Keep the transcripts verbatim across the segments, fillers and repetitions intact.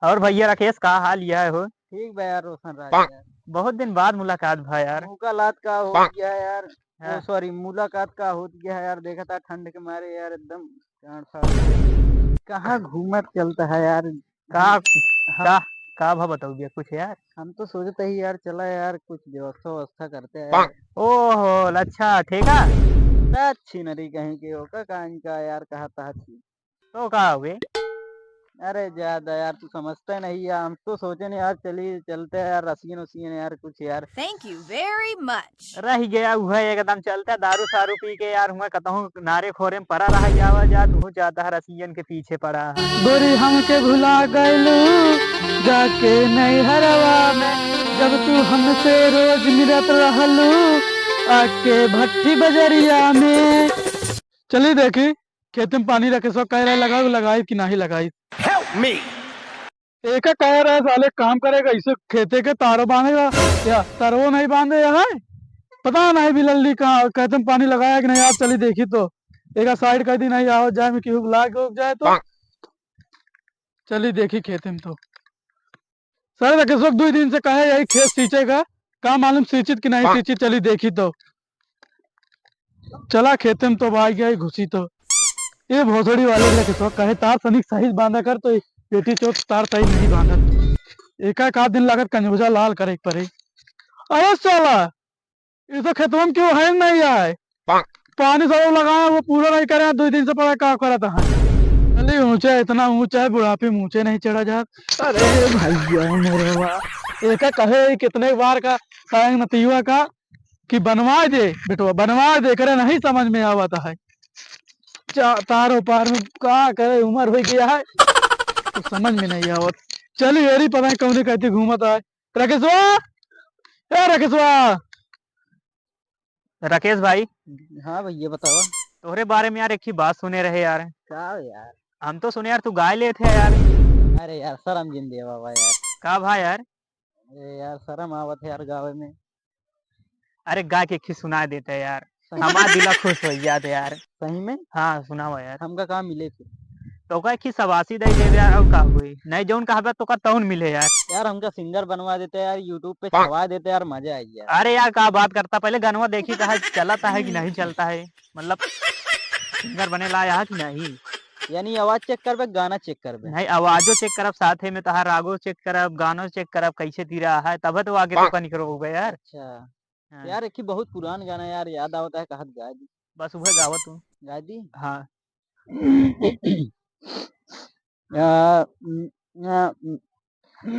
और भैया राकेश, का हाल यह हो? ठीक बा यार रोशन राज यार। बहुत दिन बाद मुलाकात भा यार। मुलाकात का हो गया यार? ओ हाँ। सॉरी, मुलाकात का हो गया है यार। देखा था ठंड के मारे यार एकदम जान सा। कहाँ घूमत चलता है यार? का, हाँ। का, का भा बताओ भैया कुछ यार? हम तो सोचते ही यार चला यार कुछ व्यवस्था व्यवस्था करते हैं यार। ओहो, अच्छा, ठेका? अच्छी नरी कहीं के होगा, कहीं का यार, कहा था अच्छी। तो का हुए? अरे ज्यादा यार, तू समझते नहीं यार, हम तो सोचे नहीं यार, चलिए चलते हैं यार, रसियन उसियन यार, कुछ यार। Thank you very much। रह गया हुआ एकदम, चलते दारू सारू पी के यार, हुआ कतहूँ नारे खोरे में पड़ा रह जावा जा, तू जाता है रसियन के पीछे पड़ा है। गोरी हमके भुला गइलू जाके नैहरवा में, जब तू हमसे रोज मिलत रहलू आके भट्टी बजरिया में। चली देखी, खेते में पानी रखे सो कह रहे लगाई, लगाई कि नहीं लगाई। Help me। एका कह रहा साले काम करेगा, इसे खेते के तारो बांधेगा या तारो नहीं बांधे है। पता नहीं बिलल्ली कहाँ खेते में पानी लगाया कि नहीं। आप चली देखी तो एका साइड कर दी, नहीं आवत जाए में केहू लाग उग जाए तो। चली देखी खेते में तो। सारे रकेशवा दुई दिन से कहे यही खेत सींचे का, का मालूम सींचित कि नहीं हाँ। सींचित, चली देखी तो। चला खेते में तो भाई गई घुसी तो। ये भोसड़ी वाले रकेशवा कहे तार तनिक सही बांधा कर, तो पेटी चोट तार सही नहीं बांधत। एक एक आध दिन लागत कंजूजा लाल करे के पड़े। अरे साला, ये तो खेतवा में क्यों है नहीं आए? पानी सब लगाए, वो पूरा नहीं करे, दो दिन से पड़ा का करत है। अरे ऊंचा, इतना ऊंचा है, बुढ़ापे में ऊंचे नहीं चढ़ा जात। अरे भैया मोरे वाह, एका कहे कितने बार का, सायंग नतियुआ का कि बनवा दे बेटवा, बनवा दे, करे नहीं समझ में आवत है। चा-, तारो पार में का करे, उम्र हो गया है, तो समझ में नहीं आवत। चली एरी पता नहीं कौन कहती घूमत है। रकेशवा, ए रकेशवा। राकेश भाई। हाँ भैया, बतावा। तोहरे बारे में यार एक ही बात सुने रहे यार। का यार? हम तो सुने यार तू गाय लेत है यार। अरे यार, शर्म जिन देवा बा यार। का भा यार? अरे यार, शर्म आवत है यार गावे में। अरे गा के एक ही सुना देते यार। सही। हमार दिला खुश हो जात यार। सही में? हाँ, सुनावा यार। हमका का मिले फिर? तो का एक ही सबासी दे देबे यार, और का होई? नहीं जौन कहबे तो का तौन मिले यार। यार हमका सिंगर बनवा देते यार, YouTube पे छवा देते यार, मजा आई यार। अरे यार का बात करता, पहले गनवा देखी कहा चलता है कि नहीं चलता है, मतलब सिंगर बने ला है कि नहीं? यानी आवाज चेक करबे, गाना चेक करबे? नहीं, आवाजो चेक करब, साथे में तहार रागो चेक करब, गानो चेक करब, कैसे तीरा है, तब तो आगे तो का निकलबे यार। अच्छा। हाँ। यार, एक ही बहुत पुरान गाना यार याद आवता है, कहत गा दी। बस उहे गावा तू। गा दी? हाँ। आ, न, न, न।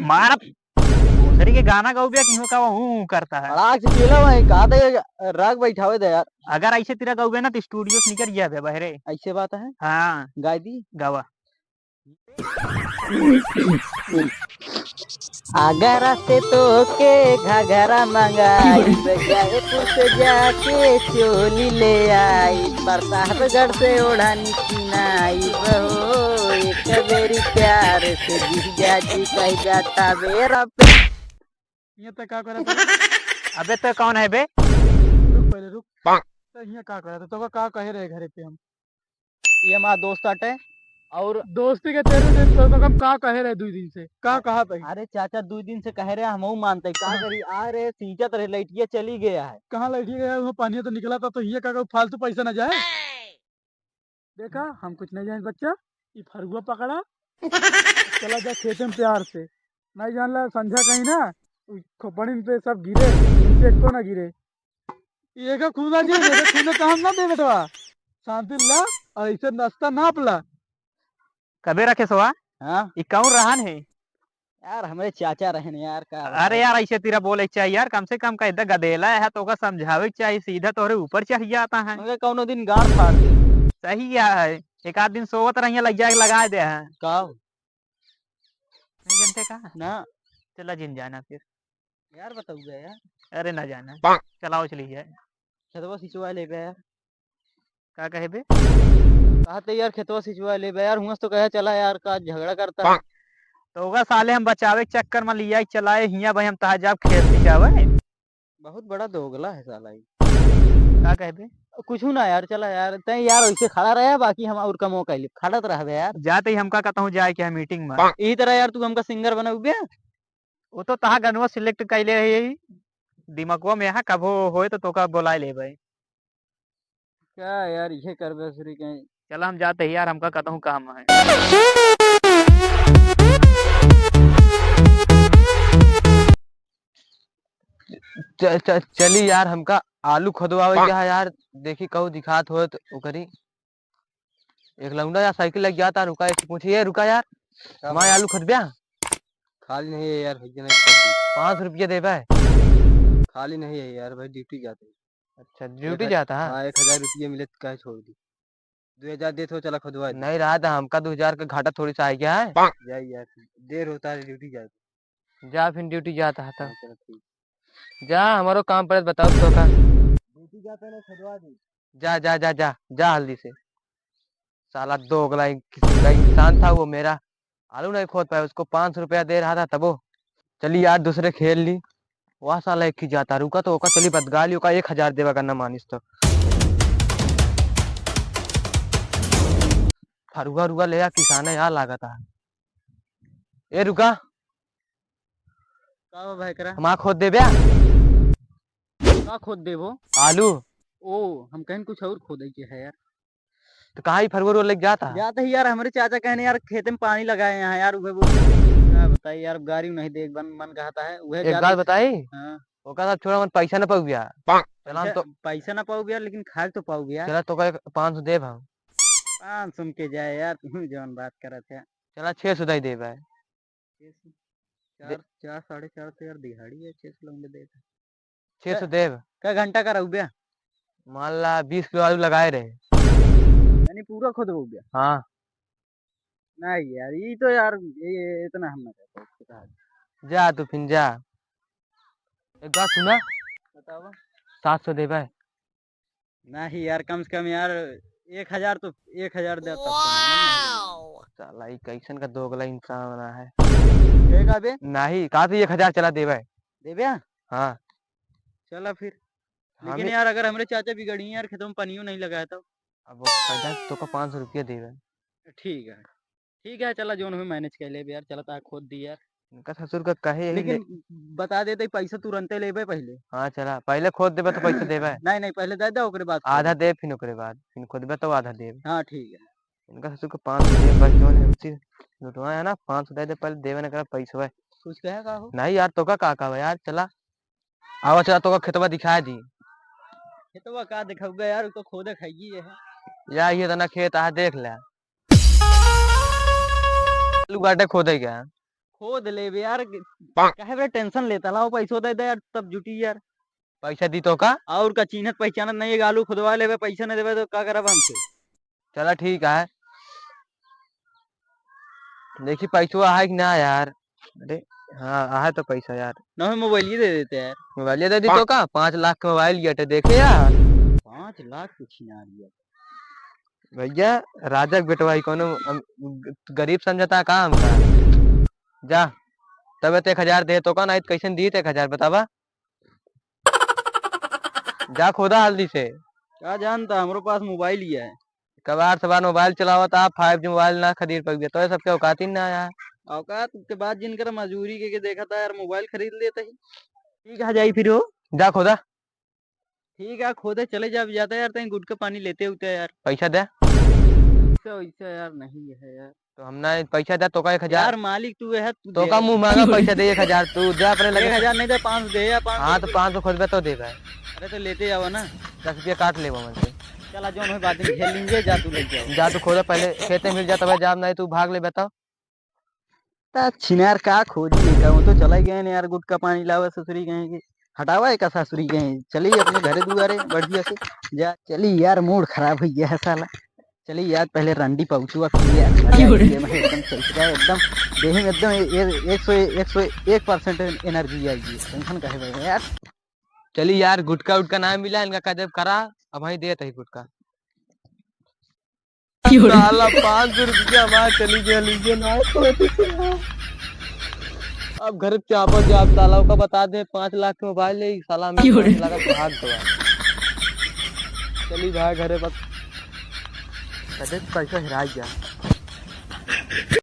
मार भोसड़ी के गाना गाउबे कि हो का हूँ करता है। अड़ाक से केला भाई, का दे, राग बैठावे दे यार। अगर ऐसे तेरा गाउबे ना तो studio से निकल गया बे बहरे। ऐसे बात है? हाँ। गा दी? गावा। आगरा से तोके घाघरा मंगाई, जयपुर से जाके चोली ले आई, प्रतापगढ़ से ओढ़नी किनाई हो, एक बेरी प्यार से जीजा जी कह जाता बेरा पे। ये तो का करत है? अबे तो कौन है बे? रुक पहले, रुक। तो ये का करत है? तो का कहे रहे घरे पे हम? ये हमार दोस्त आटे। और दोस्ती के तेरे दिन तो, तो हम का कहे रहे दुई दिन से? का कहा तई? अरे चाचा, दुई दिन से कहे रहे, हमहू मानते, का करी? आ रे, सींचत रहे, लइटिया चली गया है। कहाँ लइटिया गया है? वो पानी तो निकला था, तो ये का, का फालतू पैसा ना जाए? देखा, हम कुछ नहीं जाने बच्चा, ये फरुआ पकड़ा, चला जा खेते में प्यार से। नहीं जान ला, संझा कहीं ना, उ खोपड़िन पे सब गिरे, नीचे एको ना गिरे। ये का खुदा जी, ये का खुदा काम ना दे बेटवा। शांति ला, और ऐसे नाश्ता नाप ला। कबे रखे सोआ? हाँ? ई कौन रहन है? यार, हमरे चाचा रहन यार, का अरे बताई? यार, ऐसे तेरा बोले के चाहिए यार, कम से कम का इधर गदेला है तो ओका समझावे के चाहिए, सीधा तोहरे ऊपर चढ़ जाता है। मगर कौनो दिन गाड़ फाड़ दे। सही क्या है, एक आध दिन सोवत रहिए, लग जाए, लगा दे है। का? नहीं जानते का? ना। चला जिन जाना फिर। यार बताऊंगा यार। अरे ना जाना। चलाओ चली जाए। खेतवा सिंचवा लेबे यार। का कहे बे? कहा ते यार खेतवा सिंचवा लेबे यार, हुआं से तो कहे चला यार, का झगड़ा करता है। तो ओका साले हम बचावे के चक्कर में लिया के चलाए हिया भाई, हम तहा जाब खेत सिंचावे। बहुत बड़ा दोगला है साला ई। का कहबे? कुछु ना यार, चला यार, तैं यार ऐसे खड़ा रहे, बाकी हम और कमो कर ले, खड़ा तो रहबे यार। जाते ही हमका कहता हूँ जाए क्या मीटिंग में। यही तरह यार तू हमका सिंगर बनउबे। वो तो तहा गनवा सिलेक्ट कैले रही, दिमागवा में यहाँ कबो होए तो तोका बोलाए लेबे। क्या यार, ये करबे ससुरी कहीं। चला हम जाते ही यार, हमका कहता हूँ काम है। च-, च-, चली यार, हमका आलू खोदवावे के है यार, देखी कहू दिखात होए तो ओकरी। एक लौंडा यार साइकिल लग जाता, रुका, एक पूछी, "ए, रुका यार, का हमारे भाई? आलू खोदब्या?" खाली नहीं है यार, भैया नहीं खोद दी। पाँच रुपया देबे? खाली नहीं है यार, भाई ड्यूटी जाते हैं। अच्छा, ड्यूटी एक ह-, जाता है? हाँ, एक हजार रुपया मिले तो काहे छोड़ दी? दो हजार देत हो, चला खुदवा दे। नहीं रहा था, हमका दो हजार का घाटा थोड़ी सा आ गया है। जा यार, देर होता है, ड्यूटी जाए। जा फिर ड्यूटी जाता है तो। हाँ, चला ठीक। जा, हमारो काम पड़े तो बताओ तो का। ड्यूटी जाता है ना, खुदवा दे। जा, जा, जा, जा, जा हल्दी से। साला दोगला किस्म का इंसान था वो मेरा। आलू नहीं खोद पाए, उसको पाँच सौ रुपया दे रहा था तबो। चली यार, दूसरे खेल ली। वह साला एक ही जाता, रुका तो ओका चली बदगा ली, ओका एक हजार देवा का ना मानिस तो। फरुआ रुआ ले आ, किसान है यार लागत है। ए रुका। का हो भाई करा? हमार खोद देब्या? का खोद देबो? आलू। ओ, हम कहेन कुछ और खोदे के है यार। तो कहाँ ही फरुआ लेके जाता है? जाता ही यार, हमरे चाचा कहने यार खेते में पानी लगाए यहाँ यार, उहे वो। क्या बताई यार, गाड़ी नहीं देख बन, मन कहता है, उहे एक जाता बात ही। बताई? हाँ। ओका सब छोड़ा, मन पैसा ना पाऊ गया। चला हम पैसा, तो पैसा ना पाऊ गया, लेकिन खाए तो पाऊ गया। चला तो का पाँच सौ देब हम। पाँच सौ के जाए यार, तू जौन बात करत है। चला छह सौ दे देबे। छह सौ? दे- चार, चार, साढ़े चार तो यार दिहाड़ी है, छह सौ लौंडे देत है। छह सौ क-, देब। क घंटा का रहू बे? मान ला बीस किलो आलू लगाए रहे। यानी पूरा खुद हो गया? हाँ। नहीं यार, ये तो यार, ये, ये इतना हम ना कर सकते। जा तू फिर जा। एक बात सुना। बताओ। सात सौ देबे। नहीं यार, कम से कम यार, एक हजार तो, एक हजार दे तब तो नहीं। साला, ई कैसन का दोगला इंसान बना है। देगा बे? नहीं, कहा तो एक हजार चला देबे। देबे? हाँ। चला फिर। हाँ लेकिन बे। यार, अगर हमरे चाचा बिगड़ी यार, खेतों में पानियो नहीं लगाया तो। अब वो पैसा तो का पाँच सौ रुपया देबे। ठीक है। ठीक है, चला, जौन हुई मैनेज कर लेबे यार, चला, ता खोद दी यार। इनका ससुर का कहे यही लेकिन ले- बता देते, पैसा तुरंते लेबे पहले। हाँ, चला, पहले खोद देबे तो पैसा देबे। नहीं, नहीं, पहले दे दे, ओकरे बाद आधा खोद। देब, फिर ओकरे बाद, फिर खोदबे तो आधा देब। हाँ, ठीक है। इनका ससुर का पाँच सौ देब, बस जौन हमसे लुटवा है ना, पाँच सौ दे दे, पहले देबे ना करा पैसा। कुछ कहे का हो? नहीं यार, तो का, का, का यार, चला। आवा चला, तोका खेतवा दिखाए दी। खेतवा का देखउबे यार, उ तो खोदे खाइए है। या, ये तना खेत आ, देख ले। आलू बाटे खोदे के। खोद लेबे यार, काहे बड़ा टेंशन लेता? लाओ पैसो दे दे यार, तब जुटी यार। पैसा दी तोका? और का, चीन्हत पहचानत नहीं है, आलू खुदवा लेबे, पैसा नहीं देबे तो का करब हमसे? चला ठीक है। देखी पैसवा है कि ना यार। अरे हाँ, आहे तो पैसा यार। ना हो, मोबाइल ही दे देते यार। मोबाइल दे दी तो का? पाँच लाख के मोबाइल ये देखे यार। पाँच लाख के छिनार लिया। भैया, राजा के बेटवा ही कोनो, हम, गरीब समझता का हमका? जा, तबे तो एक हजार दे तो का, नहीं तो कैसे दी तो एक हजार, बतावा? जा खोदा हल्दी से। का जानता, हमरो पास मोबाइल ही है। कबार सबार मोबाइल चलावत, आप five G मोबाइल ना खरीद पाइबे, तो ये सबके औकात ही ना यार। औकात के बात जिनकर मजूरी के, के देखा था यार, मोबाइल खरीद लेते ही। ठीक है, जाई फिर हो। जा खोदा। ठीक है, खोदे चले जा, जाता यार, तहीं गुटखा पानी लेते उते यार। पैसा दे। पैसा वैसा यार नहीं है यार। तो हम ना पैसा दे, तोका एक हजार। यार मालिक तू है, तू तोका दे। मुँह मांगा पैसा दे एक हजार, तू दे अपने लगे। एक हजार नहीं दे, पाँच सौ दे यार, पाँच सौ हाँ, तो रुपये। पाँच सौ खोदबे तो देबे। अरे तो लेते जाओ ना। दस रुपया काट लेबो हमसे। चला, जौन होई बाद में झेल लेंगे, जा तू ले जाओ। जा तू खोदा पहले, खेते मिल जा, तबे जाब, नहीं तू भाग लेबे तो। ता छिनार का खोदी है का, वो तो चला गए ने यार, गुटखा पानी लावे ससुरी गए के। हटावा है का ससुरी गए, चली अपने घरे दुआरे बढ़िया से। जा, चली यार, मूड खराब हो गया है साला। चली यार, पहले रंडी पाउचवा पी यार, मजा आ गया भाई, एकदम चल रहा है, एकदम देह में एकदम ए-, ए-, एक सौ, एक सौ एक percent energy आई है, टेंशन काहे भाई यार। चली यार, गुटखा उटखा ना मिला, इनका कह देब करा, अब वहीं देत ही गुटखा। साला पाँच सौ रुपया हमार चली गया, लीजिए ना। अब घर चापा जाब, साला ओका बता दे, पाँच लाख के मोबाइल है, साला हमें क्यों रे? पाँच लाख भाग गवा। चली भाई घरे बस। कदे तो पैसा हेराई गया।